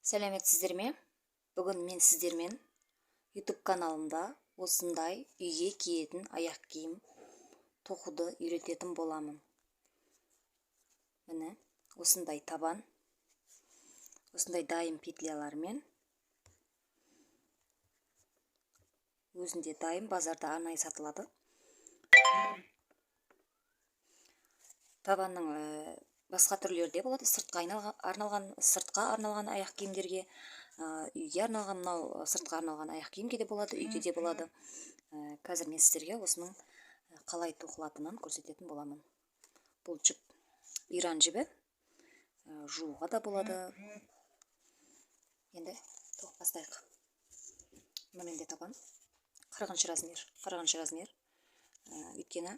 Сәлеметсіздер ме? Бүгін мен сіздермен YouTube каналымда осындай үйге киетін аяқ киім тоқуды үйрететін боламын. Міне, осындай табан, осындай дайын петлялармен, өзінде дайын базарда арнайы сатылады. Табанның басқа түрлері де болады. Сыртқа арналған аяқ киімдерге, үйге арналған, мынау сыртқа арналған аяқ киімге де болады, үйге де болады. Қазір мен сіздерге осының қалай тоқылатынын көрсететін боламын. Бұл жіп иран жібі, жууға да болады. Енді тоқып бастайық. Мына менде табан 40 размер, 40 размер. Өйткені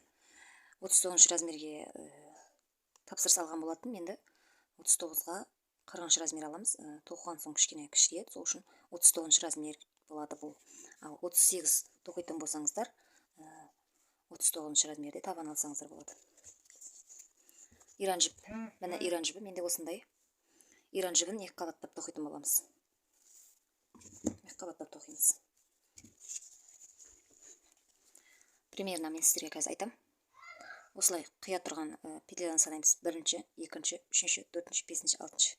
39 размерге тапсырыс алған болатын. Енді 39-ға 40 размер аламыз. Тоқыған соң кішкене кішірейеді, сол үшін 39 размер болады бұл. Ал 38 тоқитын болсаңыздар, 39 размерде табан алсаңыздар болады. Иран жіп, міне иран жібі менде осындай. Иран жібін екі қабаттап тоқитын боламыз. Екі қабаттап тоқимыз. Примерно мен сіздерге қазір айтам. Осылай қия тұрған петлядан санаймыз. Бірінші, екінші, үшінші, төртінші, бесінші, алтыншы.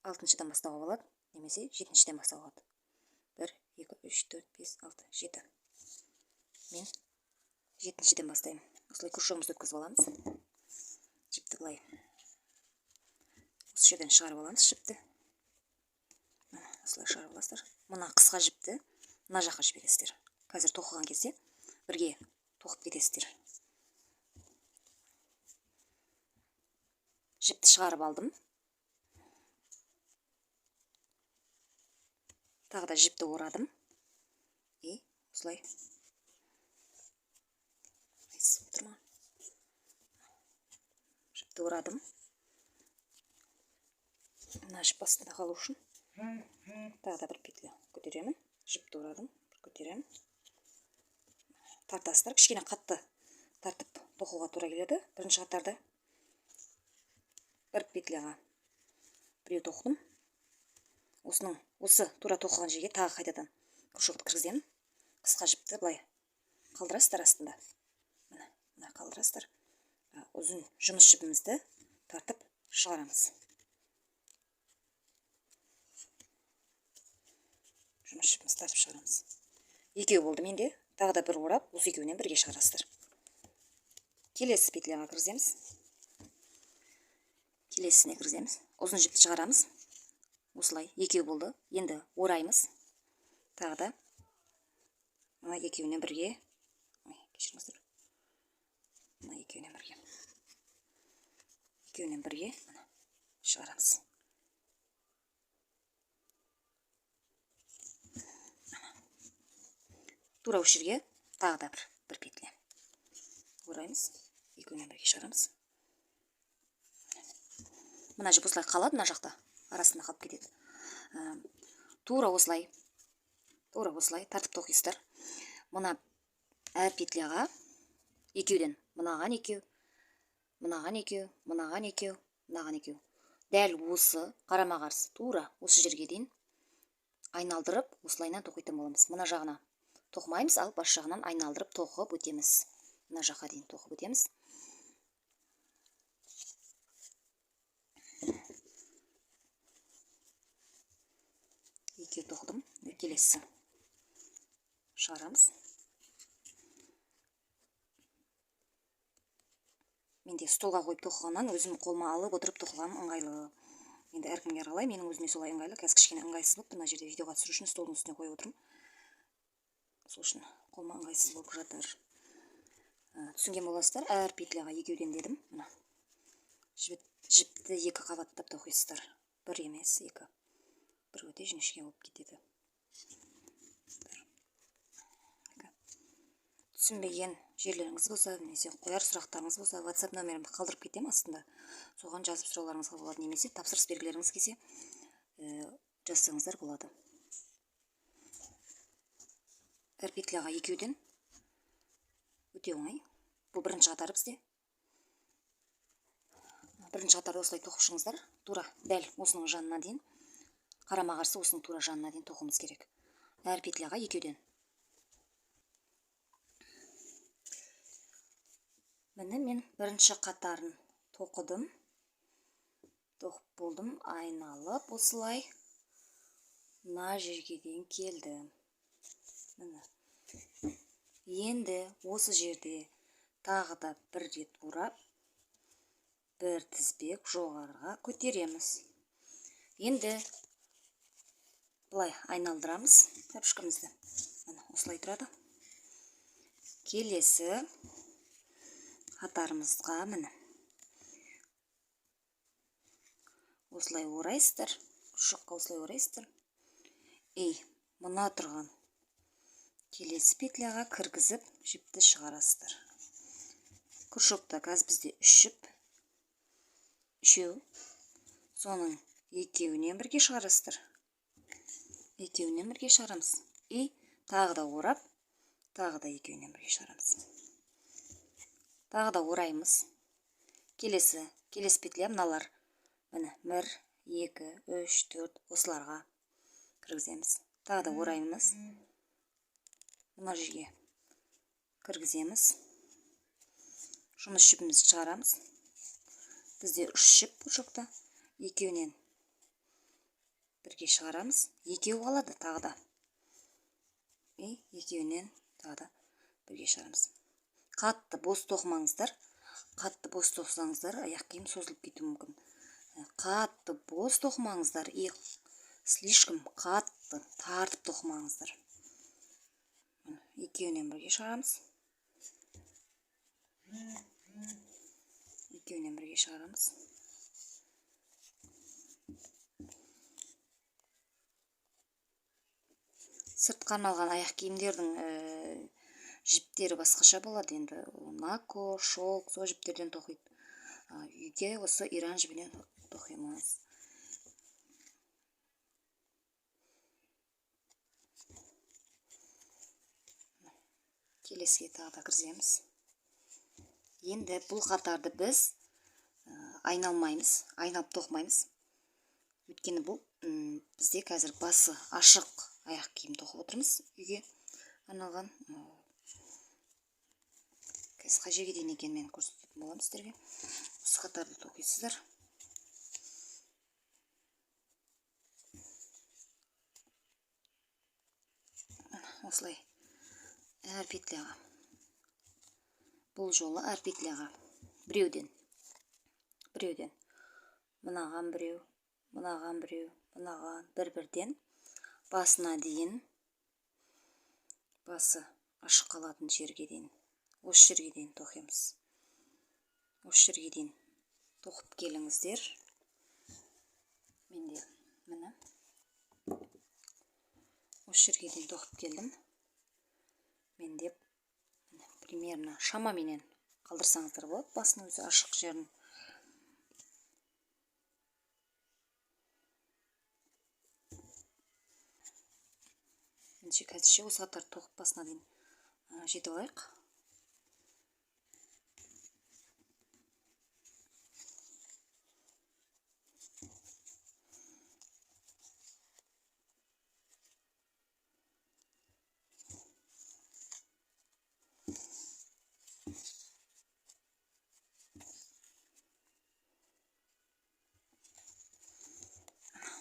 Алтыншыдан бастауға болады, немесе жетіншіден бастауға болады. 1, 2, 3, 4, 5, 6, 7. Мен жетіншіден бастаймын. Осылай крючогымызды өткізіп аламыз. Жіпті былай осы жерден шығарып аламыз жіпті. Міне, осылай шығарып аласыздар. Мына қысқа жіпті мына жаққа жібересіздер. Қазір тоқыған кезде бірге тоқып кетесіздер. Жіпті шығарып алдым. Тағы да жіпті орадым. И осылай. Тұрма. Жіпті орадым. Мына жіп астында қалу үшін тағы да бір петля көтеремін. Жіпті орадым, бір көтеремін. Тартасыздар, кішкене қатты тартып тоқуға тура келеді. Бірінші қатарда бір петляға біреу тоқыдым. Осының осы тура тоқыған жерге тағы қайтадан крючокты кіргіземін. Қысқа жіпті былай қалдырасыздар астында. Міне, мына қалдырасыздар. Ұзын жұмыс жібімізді тартып шығарамыз. Жұмыс жібімізді тартып шығарамыз. Екеу болды менде. Тағы да бір орап, осы екеуінен бірге шығарасыздар. Келесі петляға кіргіземіз. Келесісіне кіргіземіз. Ұзын жіпті шығарамыз. Осылай екеу болды. Енді ораймыз. Тағы да мына екеуінен бірге. Ой, кешіріңіздер. Мына екеуінен бірге. Екеуінен бірге мына шығарамыз. Тура осы жерге тағы да бір петля ораймыз. Екеуінен бірге шығарамыз. Мына жіп осылай қалады, мына жақта арасында қалып кетеді. Тура осылай, тура осылай тартып тоқисыздар. Мына әр петляға екеуден, мынаған екеу, мынаған екеу, мынаған екеу, мынаған екеу. Дәл осы қарама-қарсы тура осы жерге дейін айналдырып осылайынан тоқитын боламыз. Мына жағына тоқымаймыз, ал бас жағынан айналдырып тоқып өтеміз. Мына жаққа дейін тоқып өтеміз. Екеу тоқыдым. Келесі шығарамыз. Менде столға қойып тоқығаннан өзім қолыма алып отырып тоқығаным ыңғайлы. Енді әркімге қалай, менің өзіме солай ыңғайлы. Қазір кішкене ыңғайсыз болып тұр. Мына жерде видеоға түсіру үшін столдың үстіне қойып отырмын. Сол үшін қолыма ыңғайсыз болып жатыр. Түсінген боласыздар, әр петляға екеуден дедім. Мына жіпті екі қабаттап тоқисыздар. Бір емес, екі. Бір өте жіңішке болып кетеді. Бір, екі. Түсінбеген жерлеріңіз болса, немесе қояр сұрақтарыңыз болса, WhatsApp нөмірімді қалдырып кетемін астында. Соған жазып сұрауларыңызға болады, немесе тапсырыс бергілеріңіз келсе, жазсаңыздар болады. Әр петляға екеуден өте оңай. Бұл бірінші қатары бізде. Бірінші қатарды осылай тоқып шығыңыздар. Тура дәл осының жанына дейін. Қарама-қарсы осының тура жанына дейін тоқуымыз керек. Әр петляға екеуден. Міне мен бірінші қатарын тоқыдым. Тоқып болдым, айналып осылай мына жерге дейін келдім. Міне. Енді осы жерде тағы да бір рет орап, бір тізбек жоғарыға көтереміз. Енді былай айналдырамыз тәпішкімізді. Міне осылай тұрады. Келесі қатарымызға міне осылай орайсыздар, крючокқа осылай орайсыздар. И мына тұрған келесі петляға кіргізіп жіпті шығарасыздар. Крючокта қазір бізде үш жіп, үшеу, соның екеуінен бірге шығарасыздар. Екеуінен бірге шығарамыз. И тағы да орап, тағы да екеуінен бірге шығарамыз. Тағы да ораймыз. Келесі петля мыналар. Міне 1, 2, 3, 4 осыларға кіргіземіз. Тағы да ораймыз. Мына жерге кіргіземіз. Жұмыс жіпімізді шығарамыз. Бізде 3 жіп крючокта, екеуінен бірге шығарамыз. Екеу қалады тағы да. И екеуінен тағы да бірге шығарамыз. Қатты бос тоқымаңыздар. Қатты бос тоқысаңыздар, аяқ киім созылып кетуі мүмкін. Қатты бос тоқымаңыздар, и слишком қатты тартып тоқымаңыздар. Екеуінен бірге шығарамыз. Екеуінен бірге шығарамыз. Сыртқа арналған аяқ киімдердің жіптері басқаша болады. Енді нако, шелк, сол жіптерден тоқиды. Үйге осы иран жібінен тоқимыз. Келесіге тағы да кіргіземіз. Енді бұл қатарды біз айналмаймыз, айналып тоқымаймыз. Өйткені бұл бізде қазір басы ашық аяқ киім тоқып отырмыз үйге арналған. Қазір қай жерге дейін екенін мен көрсететін боламын сіздерге. Осы қатарды тоқисыздар. Осылай әр петляға, бұл жолы әр петляға біреуден, біреуден, мынаған біреу, мынаған біреу, мынаған бір-бірден басына дейін, басы ашық қалатын жерге дейін, осы жерге дейін тоқимыз. Осы жерге дейін тоқып келіңіздер. Менде міне осы жерге дейін тоқып келдім. Менде примерно шамаменен қалдырсаңыздар болады басын өзі ашық жерін. Ендеше қазірше осы қатар тоқып басына дейін жетіп алайық.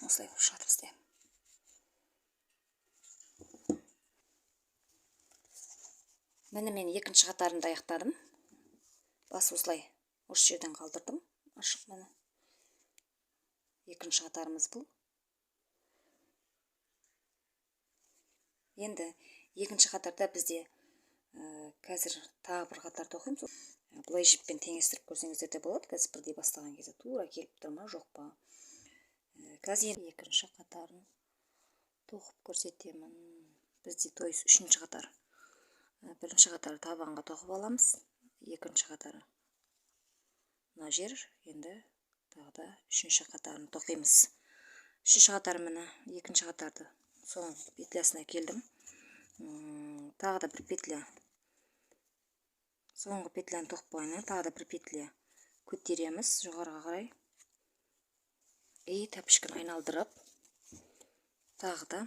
Осылай болып шығады бізде. Міне мен екінші қатарымды аяқтадым. Бас осылай осы жерден қалдырдым. Ашық міне. Екінші қатарымыз бұл. Енді екінші қатарда бізде қазір тағы бір қатар тоқимыз. Былай жіппен теңестіріп көрсеңіздер де болады. Қазір бірдей бастаған кезде тура келіп тұр ма, жоқ па? Қазір екінші қатарын тоқып көрсетемін. Бізде то есть үшінші қатар. Бірінші қатары табанға тоқып аламыз, екінші қатары мына жер, енді тағы да үшінші қатарын тоқимыз. Үшінші қатар міне екінші қатарды соңғы петлясына келдім. Тағы да бір петля, соңғы петляны тоқып болғаннан кейін тағы да бір петля көтереміз жоғарыға қарай. И тәпішкені айналдырып Тағы да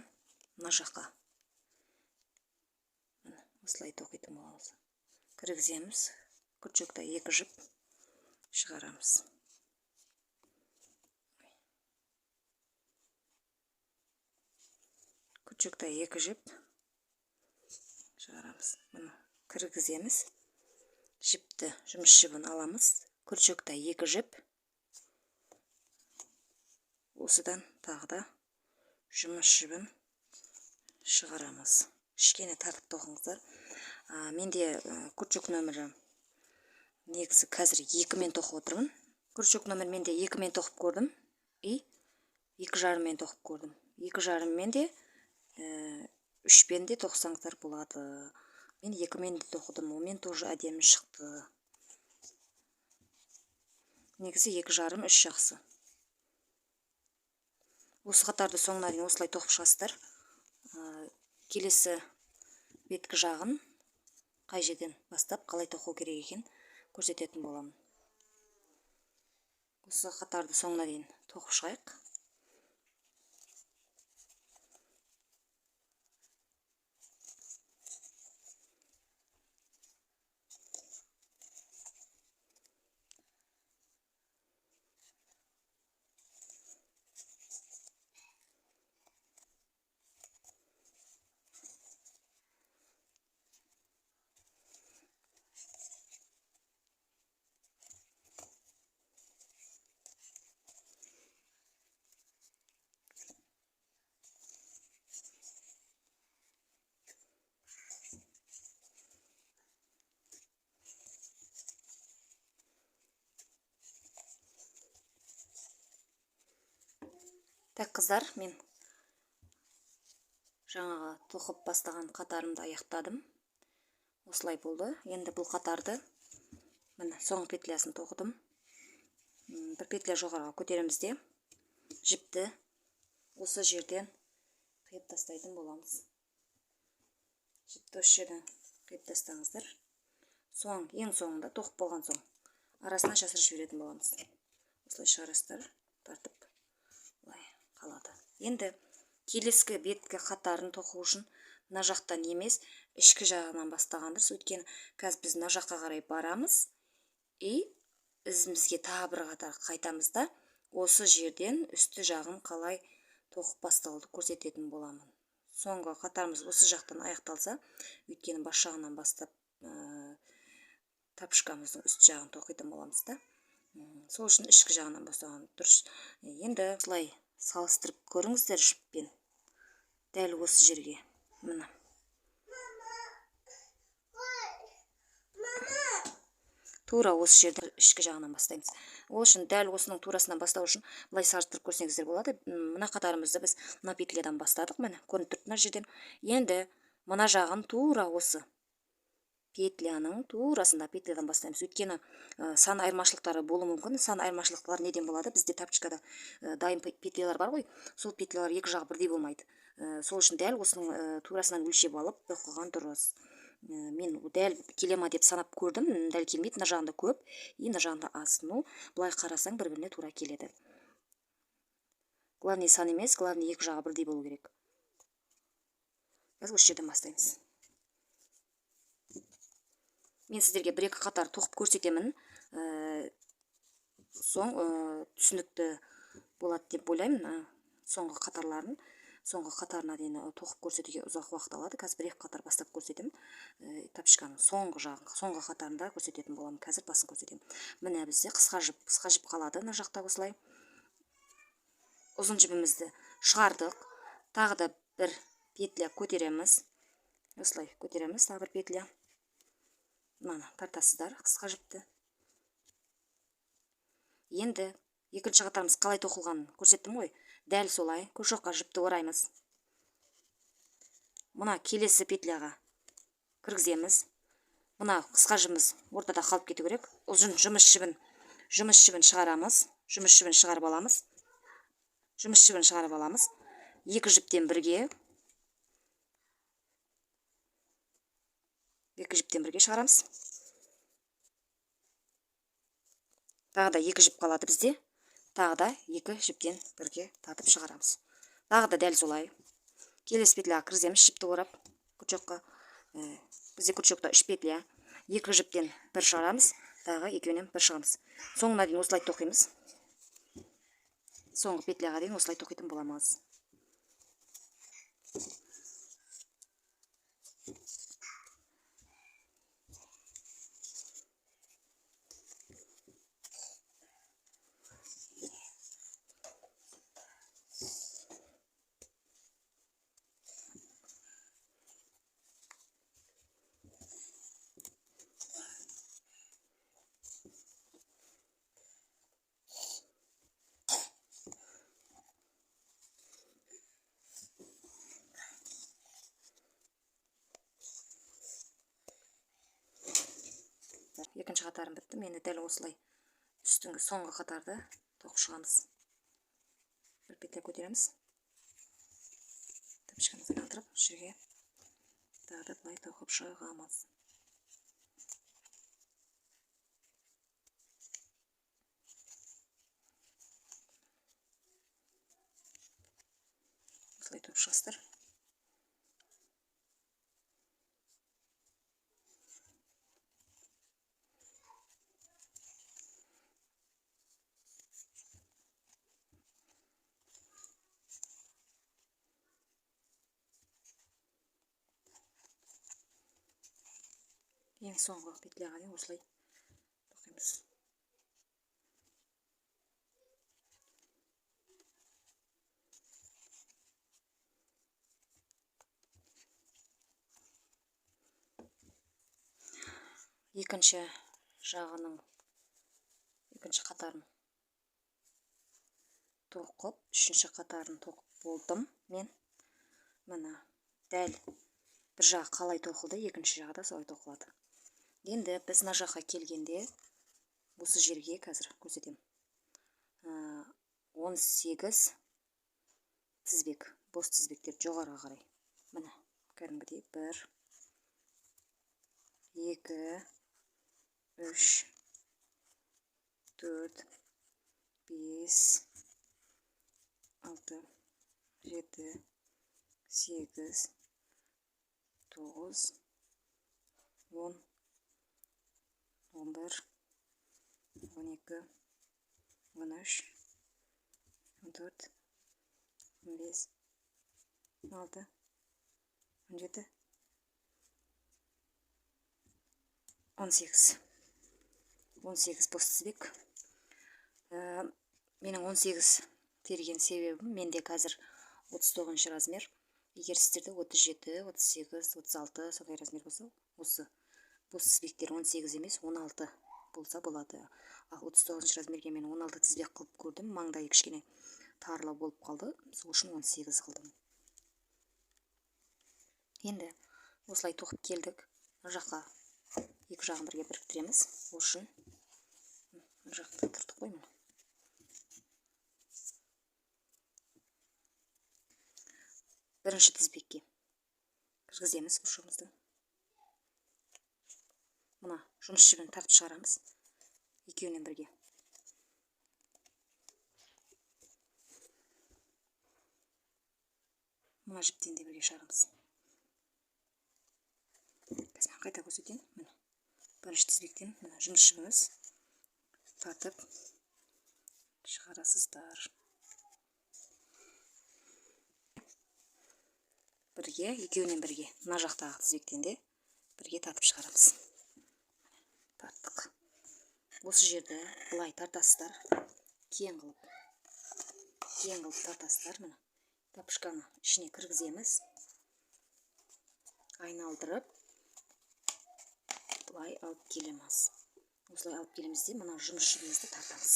мына жаққа міне осылай тоқитын боламыз. Кіргіземіз, крючокта 2 жіп шығарамыз. Крючокта 2 жіп шығарамыз. Міне кіргіземіз. Жіпті, жұмыс жібін аламыз. Крючокта 2 жіп. Осыдан тағы да жұмыс жібін шығарамыз. Кішкене тартып тоқыңыздар. Менде крючок нөмірі негізі қазір 2-мен тоқып отырмын. Крючок нөмір менде 2-мен тоқып көрдім. И 2,5-мен тоқып көрдім. 2,5-мен де, 3-пен де тоқсаңыздар болады. Мен 2-мен де тоқыдым, онымен тоже әдемі шықты. Негізі 2,5, 3 жақсы. Осы қатарды соңына дейін осылай тоқып шығасыздар. Келесі беткі жағын қай жерден бастап қалай тоқу керек екен көрсететін боламын. Осы қатарды соңына дейін тоқып шығайық. Так, қыздар, мен жаңағы тоқып бастаған қатарымды аяқтадым. Осылай болды. Енді бұл қатарды міне соңғы петлясын тоқыдым. Бір петля жоғарыға көтереміз де жіпті осы жерден қиып тастайтын боламыз. Жіпті осы жерден қиып тастаңыздар. Ең соңында тоқып болған соң арасына жасырып жіберетін боламыз. Осылай шығарасыздар, тартып былай қалады. Енді келескі беткі қатарын тоқу үшін мына жақтан емес, ішкі жағынан бастаған дұрыс. Өйткені қазір біз мына жаққа қарай барамыз и ізімізге тағы бір қатар қайтамыз да, осы жерден үсті жағын қалай тоқып басталуды көрсететін боламын. Соңғы қатарымыз осы жақтан аяқталса, өйткені бас жағынан бастап, тапочкамыздың үст жағын тоқитын боламыз да. Сол үшін ішкі жағынан бастаған дұрыс. Енді осылай салыстырып көріңіздер жіппен. Дәл осы жерге. Міне. Тура осы жерде ішкі жағынан бастаймыз. Ол үшін дәл осының турасынан бастау үшін былай салыстырып көрсеңіздер болады. Мына қатарымызды біз мына петлядан бастадық, міне көрініп тұр мына жерден. Енді мына жағын тура осы петляның турасында петлядан бастаймыз. Өйткені, сан айырмашылықтары болуы мүмкін. Сан айырмашылықтары неден болады? Бізде тапочкада дайын петлялар бар ғой. Сол петлялар екі жағы бірдей болмайды. Сол үшін дәл осының турасынан өлшеп алып тоқыған дұрыс. Мен дәл келе ма деп санап көрдім, дәл келмейді. Мына жағында көп, и мына жағында аз. Ну, былай қарасаң бір-біріне тура келеді. Главный сан емес, главный екі жағы бірдей болу керек. Қазір осы жерден бастаймыз. Мен сіздерге бір-екі қатар тоқып көрсетемін. Соң түсінікті болады деп ойлаймын. Соңғы қатарларын, соңғы қатарына дейін тоқып көрсетуге ұзақ уақыт алады. Қазір бір-екі қатар бастап көрсетемін. Тапочканың соңғы жағын, соңғы қатарында көрсететін боламын. Қазір басын көрсетемін. Міне бізде қысқа жіп қалады мына жақта осылай. Ұзын жібімізді шығардық. Тағы да бір петля көтереміз. Осылай көтереміз тағы бір петля. Мынаны тартасыздар қысқа жіпті. Енді екінші қатарымыз қалай тоқылғанын көрсеттім ғой. Дәл солай крючокқа жіпті ораймыз. Мына келесі петляға кіргіземіз. Мына қысқа жібіміз ортада қалып кету керек. Ұзын жұмыс жібін шығарамыз. Жұмыс жібін шығарып аламыз. Жұмыс жібін шығарып аламыз. Екі жіптен бірге. Екі жіптен бірге шығарамыз. Тағы да екі жіп қалады бізде. Тағы да екі жіптен бірге тартып шығарамыз. Тағы да дәл солай. Келесі петляға кіргіземіз жіпті орап крючокқа. Бізде крючокта 3 петля. 2 жіптен бір шығарамыз, тағы екеуінен бір шығамыз. Соңына дейін осылай тоқимыз. Соңғы петляға дейін осылай тоқитын боламыз. Екінші қатарым бітті. Мен дәл осылай үстіңгі соңғы қатарды тоқып шығамыз. Бір петля көтереміз. Тапочкамызды айналдырып, осы жерге тағы да былай тоқып шығамыз. Осылай тоқып шығасыздар. Ең соңғы петляға дейін осылай тоқимыз. Екінші жағының екінші қатарын тоқып, үшінші қатарын тоқып болдым мен. Міне дәл бір жағы қалай тоқылды, екінші жағы да солай тоқылады. Енді біз мына жаққа келгенде осы жерге қазір көрсетемін. 18 тізбек, бос тізбектер жоғарыға қарай. Міне кәдімгідей 1, 2, 3, 4, 5, 6, 7, 8, 9, 10, 11, 12, 13, 14, 15, 16, 17, 18. 18 бос тізбек. Менің 18 терген себебім, менде қазір 39 размер. Егер сіздерде 37, 38, 36 сондай размер болса, осы бос тізбектер 18 емес, 16 болса болады. Ал 39 размерге мен 16 тізбек қылып көрдім, маңдайы кішкене тарлау болып қалды, сол үшін 18 қылдым. Енді осылай тоқып келдік. Мына жаққа екі жағын бірге біріктіреміз. Ол үшін мына жақта тұрдық қой міне. Бірінші тізбекке кіргіземіз ұшымызды. Мына жұмыс жібін тартып шығарамыз екеуінен бірге. Мына жіптен де бірге шығарамыз. Қазір мен қайта көрсетейін. Міне бірінші тізбектен мына жұмыс жібіміз тартып шығарасыздар. Бірге, екеуінен бірге мына жақтағы тізбектен де бірге тартып шығарамыз. Тарттық. Осы жерді былай тартасыздар, кең қылып, кең қылып тартасыздар. Міне тапочканы ішіне кіргіземіз, айналдырып былай алып келеміз. Осылай алып келеміз де мына жұмыс жібімізді тартамыз.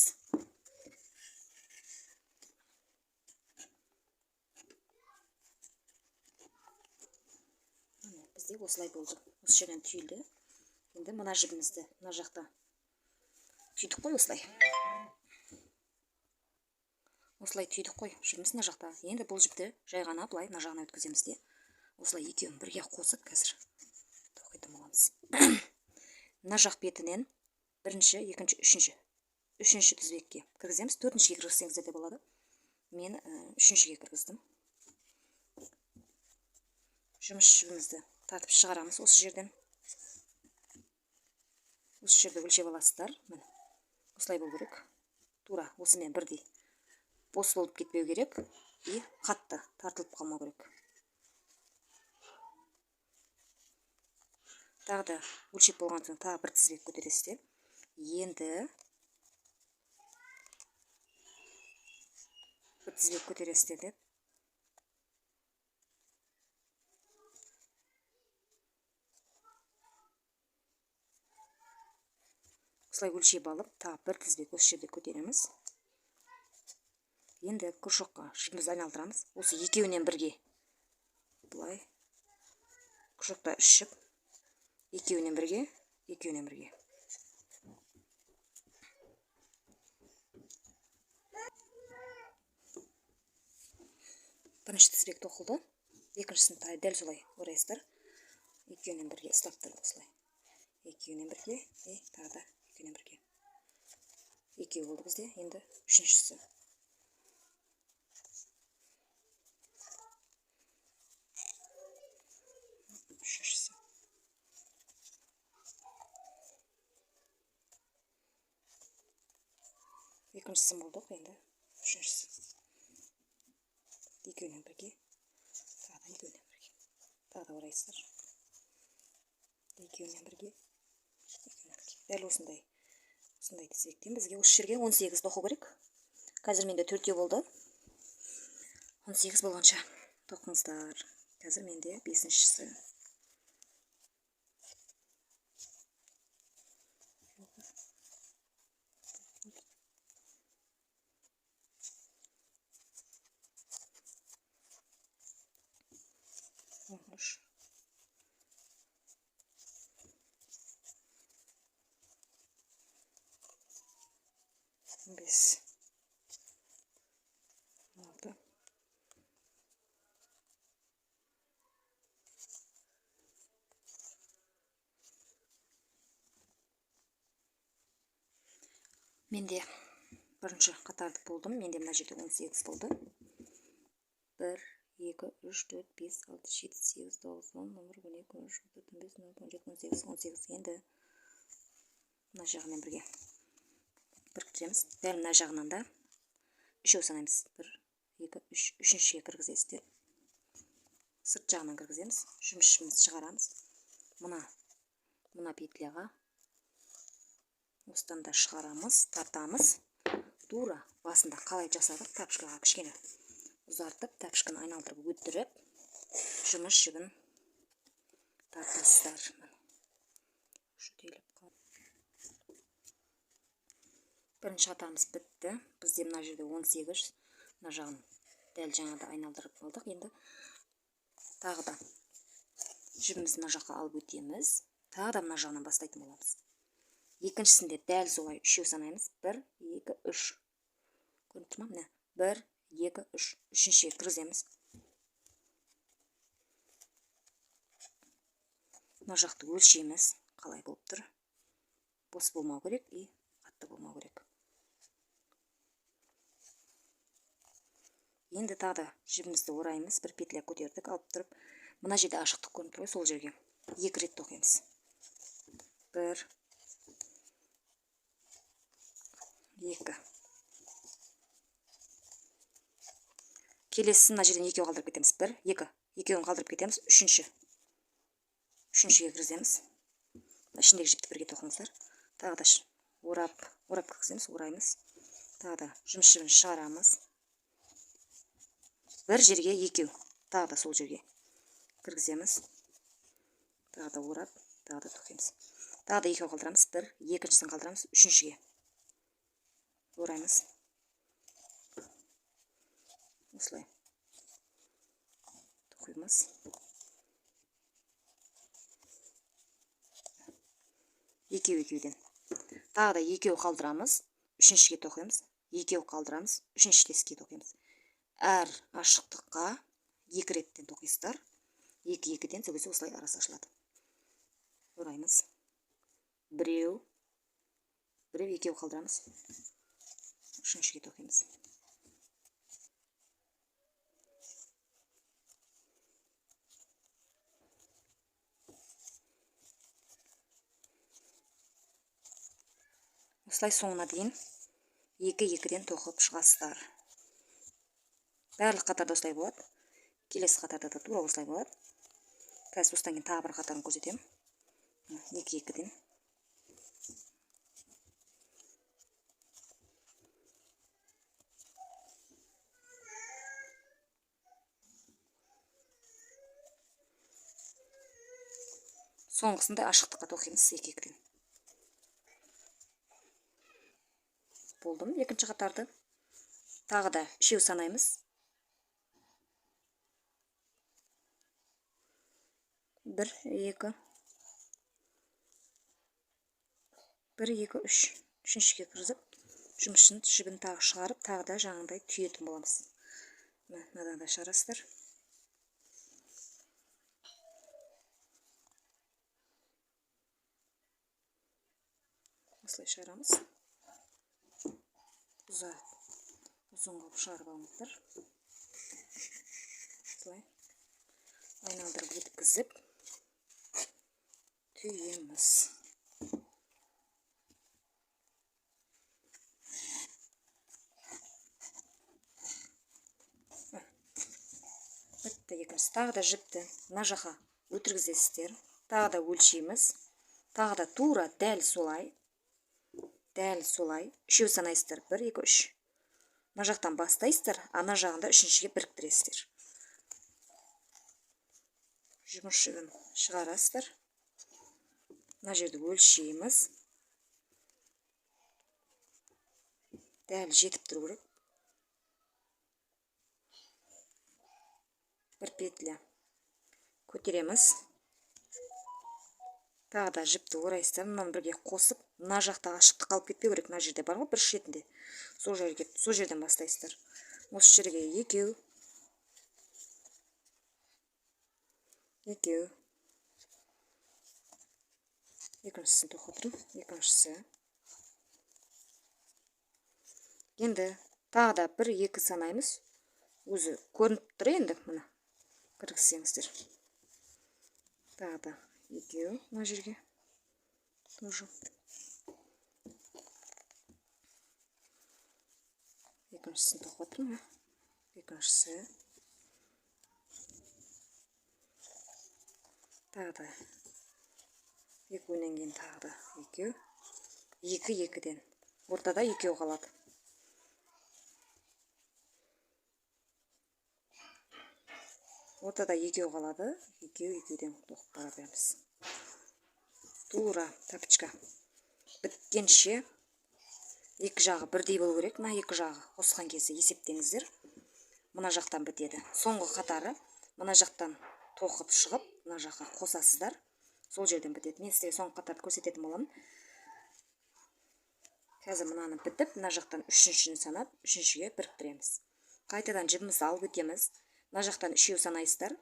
Міне бізде осылай болды. Осы жерден түйілді. Енді мына жібімізді мына жақта түйдік қой осылай. Осылай түйдік қой жібіміз мына жақта. Енді бұл жіпті жай ғана былай мына жағына өткіземіз де осылай екеуін бірге қосып қазір тоқитын боламыз. Мына жақ бетінен бірінші, екінші, үшінші. Үшінші тізбекке кіргіземіз. Төртіншіге кіргізсеңіздер де болады. Мен үшіншіге кіргіздім. Жұмыс жібімізді тартып шығарамыз осы жерден. Осы жерді өлшеп аласыздар. Міне, осылай болу керек. Тура осымен бірдей. Бос болып кетпеу керек и қатты тартылып қалмау керек. Тағы да өлшеп болған соң тағы бір тізбек көтересіздер. Енді бір тізбек көтересіздер деп. Осылай өлшеп алып, тағы бір тізбек осы жерде көтереміз. Енді кружокқа жібімізді айналдырамыз. Осы екеуінен бірге былай кружокта үш жіп, екеуінен бірге, екеуінен бірге. Бірінші тізбек тоқылды, екіншісін дәл солай орайсыздар. Екеуінен бірге ұстап тұрып осылай. Екеуінен бірге, и тағы да екеуінен бірге. Екеу болды бізде, енді үшіншісі. Үшіншісі. Екіншісін болдық, енді үшіншісі. Екеуінен бірге, тағы да екеуінен бірге. Тағы да орайсыздар. Екеуінен бірге, екеуінен бірге. Дәл осындай тізбектен бізге осы жерге 18 тоқу керек. Қазір менде төртеу болды. 18 болғанша тоқыңыздар. Қазір менде бесіншісі. 13. 5. 6. Менде бірінші қатарды болдым. Менде мына жерде 18 болды. 1, 2, 3, 4, 5, 6, 7, 8, 9, 10, 11, 12, 13, 14, 15, 16, 17, 18, 18. Енді мына жағымен бірге біріктіреміз. Дәл мына жағынан да үшеу санаймыз. 1, 2, 3, үшіншіге кіргізесіздер. Сырт жағынан кіргіземіз. Жұмыс жібімізді шығарамыз. Мына петляға осыдан да шығарамыз, тартамыз. Тура басында қалай жасадық, тапочкаға кішкене ұзартып, тапочканы айналдырып өттіріп, жұмыс жібін тартасыздар. Бірінші қатарымыз бітті. Бізде мына жерде 18, мына жағын дәл жаңада айналдырып алдық. Енді тағы да жібімізді мына жаққа алып өтеміз. Тағы да мына жағынан бастайтын боламыз. Екіншісінде дәл солай үшеу санаймыз. 1, 2, 3. Көрініп тұр ма? Міне. 1, 2, 3. Үшіншіге кіргіземіз. Мына жақты өлшейміз. Қалай болып тұр? Бос болмау керек и қатты болмау керек. Енді тағы да жібімізді ораймыз. Бір петля көтердік, алып тұрып. Мына жерде ашықтық көрініп тұр ғой, сол жерге 2 рет тоқимыз. 1, 2. Келесісін мына жерден екеу қалдырып кетеміз. 1, 2. Екеуін қалдырып кетеміз. Үшінші. Үшіншіге кіргіземіз. Ішіндегі жіпті бірге тоқыңыздар. Тағы да орап кіргіземіз, ораймыз. Тағы да жұмыс жібін шығарамыз. Бір жерге екеу. Тағы да сол жерге кіргіземіз. Тағы да орап, тағы да тоқимыз. Тағы да екеу қалдырамыз. 1, екіншісін қалдырамыз, үшіншіге ораймыз. Осылай тоқимыз. Екеу екеуден. Тағы да екеу қалдырамыз, үшіншіге тоқимыз. Екеу қалдырамыз, үшінші тесікке тоқимыз. Әр ашықтыққа 2 реттен тоқисыздар. Екі екіден, сол кезде осылай арасы ашылады. Ораймыз. Біреу, біреу, екеу қалдырамыз. Үшіншіге тоқимыз. Осылай соңына дейін 2-2-ден тоқып шығасыздар. Барлық қатарда осылай болады. Келесі қатарда да тура осылай болады. Қазір осыдан кейін тағы бір қатарын көрсетемін. 2-2-ден. Соңғысында ашықтыққа тоқимыз 2-2-ден. Болдым. Екінші қатарды тағы да үшеу санаймыз. 1, 2, 1, 2, 3. Үшіншіге кіргізіп, жұмысшының жібін тағы шығарып, тағы да жаңағыдай түйетін боламыз. Мына, мынадан да шығарасыздар. Осылай шығарамыз. Ұзын қылып шығарып алыңыздар. Осылай айналдырып өткізіп түйеміз. Бітті екіншісі. Тағы да жіпті мына жаққа өтіргізесіздер. Тағы да өлшейміз. Тағы да тура дәл солай. Дәл солай. Үшеу санайсыздар. 1, 2, 3. Мына жақтан бастайсыздар, ана жағында үшіншіге біріктіресіздер. Жұмыс жібін шығарасыздар. Мына жерді өлшейміз. Дәл жетіп тұру керек. Бір петля көтереміз. Тағы да жіпті орайсыздар. Мынаны бірге қосып, мына жақта ашықтық қалып кетпеу керек. Мына жерде бар ғой бір шетінде. Сол жерге, сол жерден бастайсыздар. Осы жерге екеу. Екеу. Екіншісін тоқып отырмын. Екіншісі. Енді тағы да бір, екі санаймыз. Өзі көрініп тұр енді мына. Кіргізсеңіздер. Тағы да екеу мына жерге. Тоже. Екіншісін тоқып отырмын. Екіншісі. Тағы да екеуінен кейін тағы да екеу. Екі екіден. Ортада екеу қалады. Ортада екеу қалады. Екеу екеуден тоқып бара береміз. Тура тапочка біткенше екі жағы бірдей болу керек. Мына екі жағы қосқан кезде есептеңіздер. Мына жақтан бітеді. Соңғы қатары мына жақтан тоқып шығып, мына жаққа қосасыздар. Сол жерден бітеді. Мен сіздерге соңғы қатарды көрсететін боламын. Қазір мынаны бітіп, мына жақтан үшіншіні санап, үшіншіге біріктіреміз. Қайтадан жібімізді алып өтеміз. Мына жақтан үшеу санайсыздар.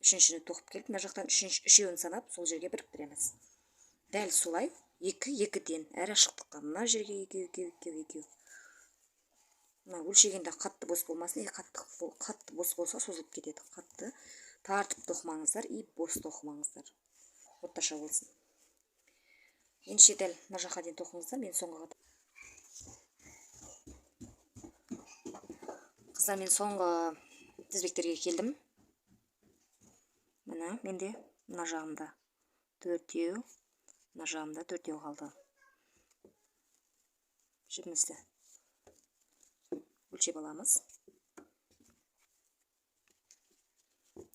Үшіншіні тоқып келіп, мына жақтан үшеуін санап, сол жерге біріктіреміз. Дәл солай екі екіден әр ашықтыққа мына жерге екеу, екеу, екеу, екеу. Мына өлшегенде қатты бос болмасын, қатты бос болса созылып кетеді. Қатты тартып тоқымаңыздар, и бос тоқымаңыздар. Орташа болсын. Ендеше дәл мына жаққа дейін тоқыңыздар, мен соңғы қатар. Қыздар, мен соңғы тізбектерге келдім. Міне, менде мына жағымда төртеу, мына жағымда төртеу қалды. Жібімізді өлшеп аламыз.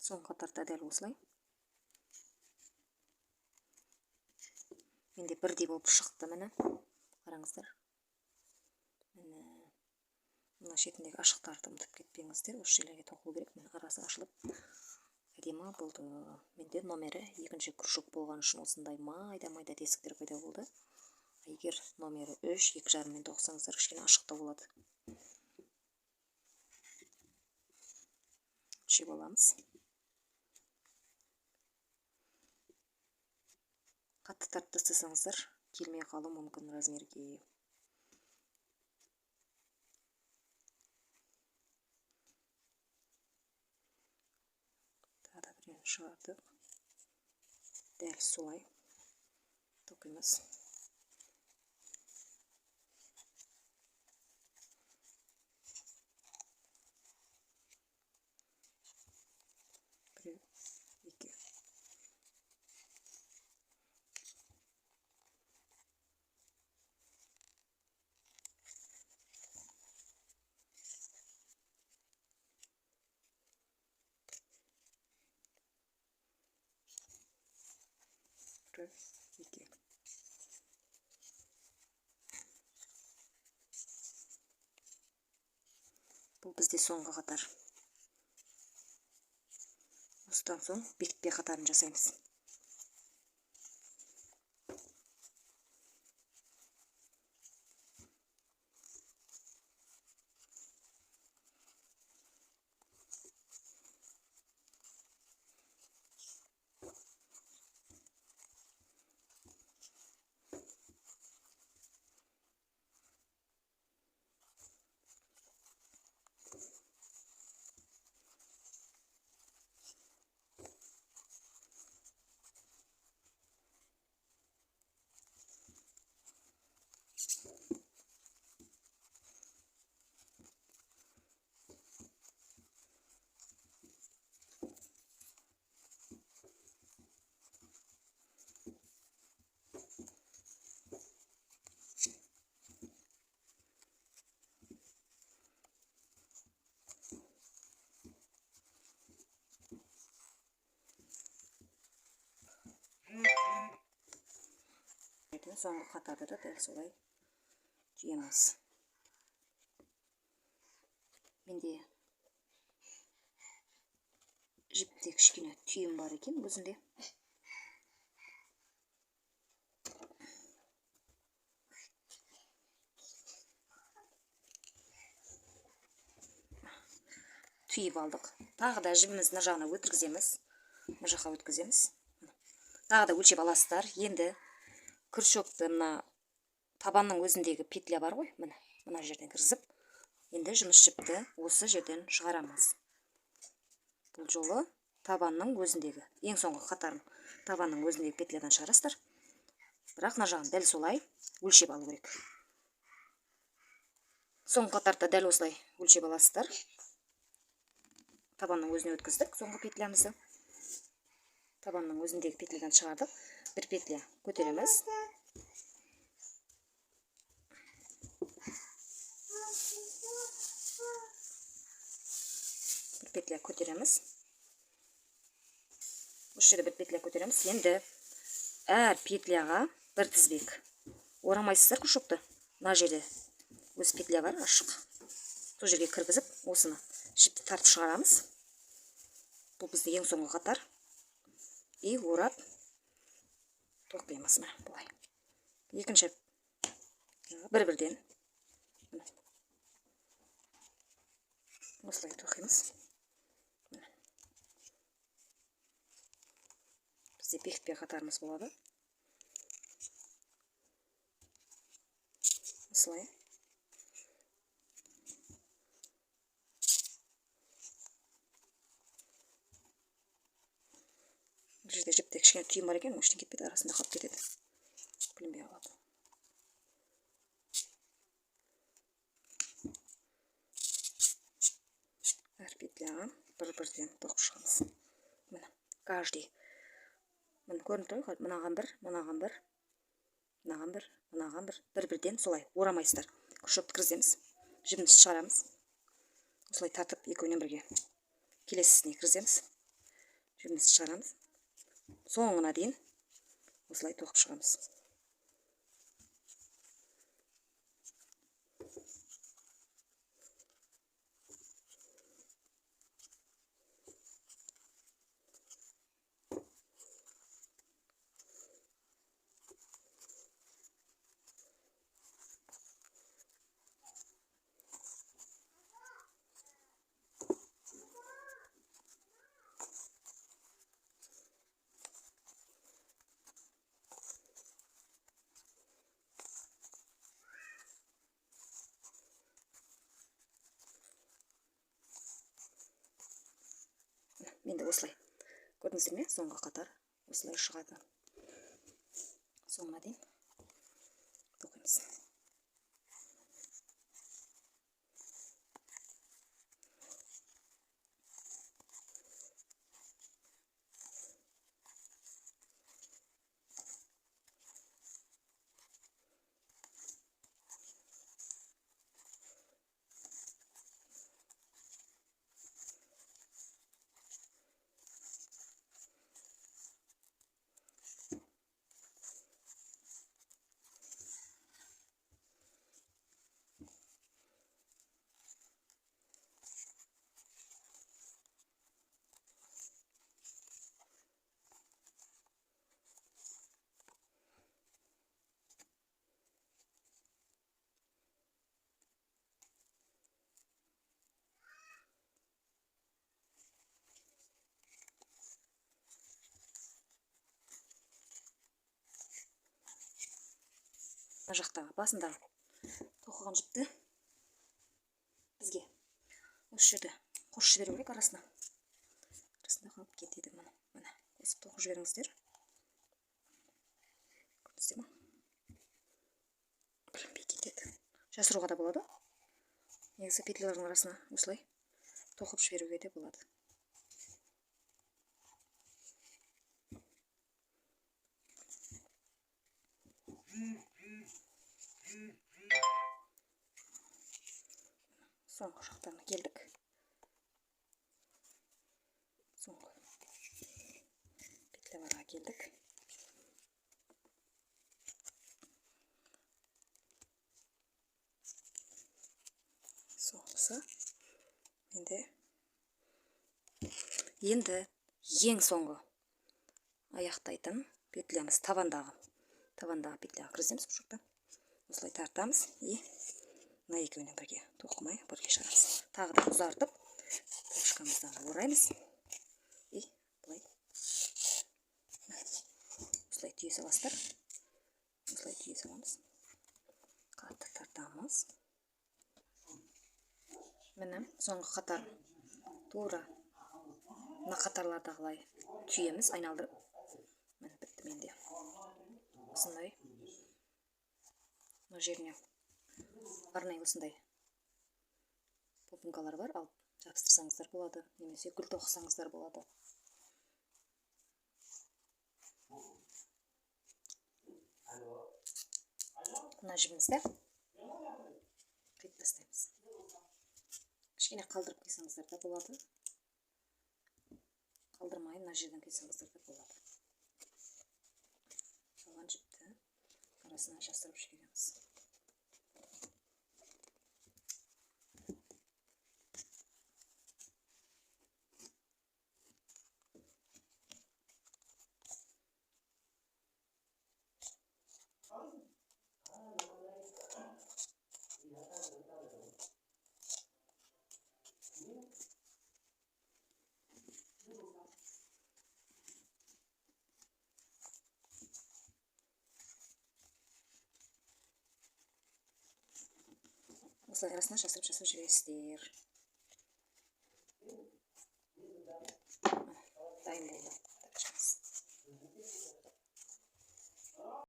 Соңғы қатарда дәл осылай. Менде бірдей болып шықты, міне. Қараңыздар. Міне. Мына шетіндегі ашықтарды ұмытып кетпеңіздер. Осы жерлерге тоқылу керек. Міне арасы ашылып әдемі болды. Менде номері екінші кружок болған үшін осындай майда-майда тесіктер пайда болды. Егер номері үш, екі жарыммен тоқысаңыздар, кішкене ашықтау болады. Өлшеп аламыз. Қатты тартып тастасаңыздар, келмей қалуы мүмкін размерге. Тағы да біреуін шығардық. Дәл солай тоқимыз. 1, 2. Бұл бізде соңғы қатар. Осыдан соң бекітпе қатарын жасаймыз. Соңғы қатарды да дәл солай түйеміз. Менде жіпте кішкене түйім бар екен өзінде. Түйіп алдық. Тағы да жібімізді мына жағына өткіземіз. Мына жаққа өткіземіз. Тағы да өлшеп аласыздар. Енді крючокты мына табанның өзіндегі петля бар ғой, міне, мына жерден кіргізіп, енді жұмыс жіпті осы жерден шығарамыз. Бұл жолы табанның өзіндегі, ең соңғы қатарын табанның өзіндегі петлядан шығарасыздар. Бірақ мына жағын дәл солай өлшеп алу керек. Соңғы қатарды дәл осылай өлшеп аласыздар. Табанның өзіне өткіздік соңғы петлямызды. Табанның өзіндегі петлядан шығардық. Бір петля көтереміз. Бір петля көтереміз. Осы жерде бір петля көтереміз. Енді әр петляға бір тізбек. Орамайсыздар крючокты. Мына жерде өз петля бар ашық. Сол жерге кіргізіп, осыны жіпті тартып шығарамыз. Бұл бізде ең соңғы қатар. И орап тоқимыз міне былай. Екінші бір-бірден осылай тоқимыз. Бізде бекітпе қатарымыз болады. Осылай. Бұл жерде жіпте кішкене түйім бар екен, ештеңе кетпейді, арасында қалып кетеді. Білінбей қалады. Әр петляға бір-бірден тоқып шығамыз. Міне, каждый. Міне көрініп тұр ғой, мынаған бір, мынаған бір, мынаған бір, мынаған бір, бір-бірден солай орамайсыздар. Крючокты кіргіземіз, жібімізді шығарамыз. Осылай тартып екеуінен бірге келесісіне кіргіземіз. Жібімізді шығарамыз. Соңына дейін осылай тоқып шығамыз. Енді осылай. Көрдіңіздер ме? Соңғы қатар осылай шығады. Соңына дейін тоқимыз. Мына жақтағы басындағы тоқыған жіпті бізге осы жерде қосып жіберу керек арасына. Арасында қалып кетеді міне. Міне, қосып тоқып жіберіңіздер. Көрдіңіздер ме? Білінбей кетеді. Жасыруға да болады. Негізі петлялардың арасына осылай тоқып жіберуге де болады. Соңғы жақтарына келдік. Соңғы петляларға келдік. Соңғысы менде. Енді ең соңғы аяқтайтын петлямыз табандағы. Табандағы петляға кіргіземіз бұл жақта. Осылай тартамыз и мына екеуіне бірге тоқымай бірге шығарамыз. Тағы да ұзартып точкамыздан ораймыз и былай осылай түйе саласыздар. Осылай түйе саламыз. Қатты тартамыз. Міне соңғы қатар тура мына қатарлардағылай түйеміз айналдырып. Міне бітті менде. Осындай мына жеріне арнайы осындай попункалар бар, алып жабыстырсаңыздар болады, немесе гүл тоқысаңыздар болады. Мына жібімізді қиып тастаймыз. Кішкене қалдырып қойсаңыздар да болады. Қалдырмай мына жерден қойсаңыздар да болады. Қалған жіпті арасына жасырып жібереміз. Осылай арасына жасырып жасырып жібересіздер.